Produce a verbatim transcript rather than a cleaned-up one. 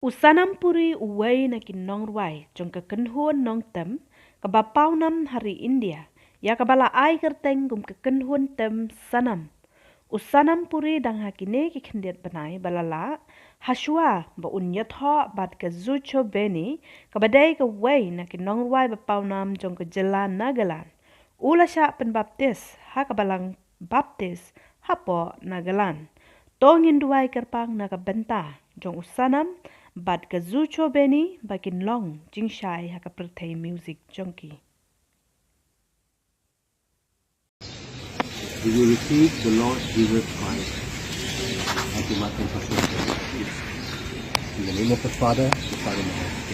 U Sanam Puri uwei na ki nongrwai jong ka kynhun nongtem kaba pawnam ha ri India, ïa kaba la ai kyrteng kum ka kynhun tem Sanam. U Sanam Puri dang ha kine ki khyndiat bnai ba la lah, hashwa ba un ïathoh bad ka Zucho Beni, kaba dei kawei na ki nongrwai ba pawnam jong ka jylla Nagaland. U la shah pynbaptis ha ka balang baptis hapoh Nagaland. To ngin duwai kyrpang na ka bynta jong u Sanam bad ka Zucho Beni ba kin long jingshai ha ka pyrthei music jong ki. We will receive the Lord Jesus Christ as the Master and Pastor. In the name of the Father, the Son, and the Holy Spirit.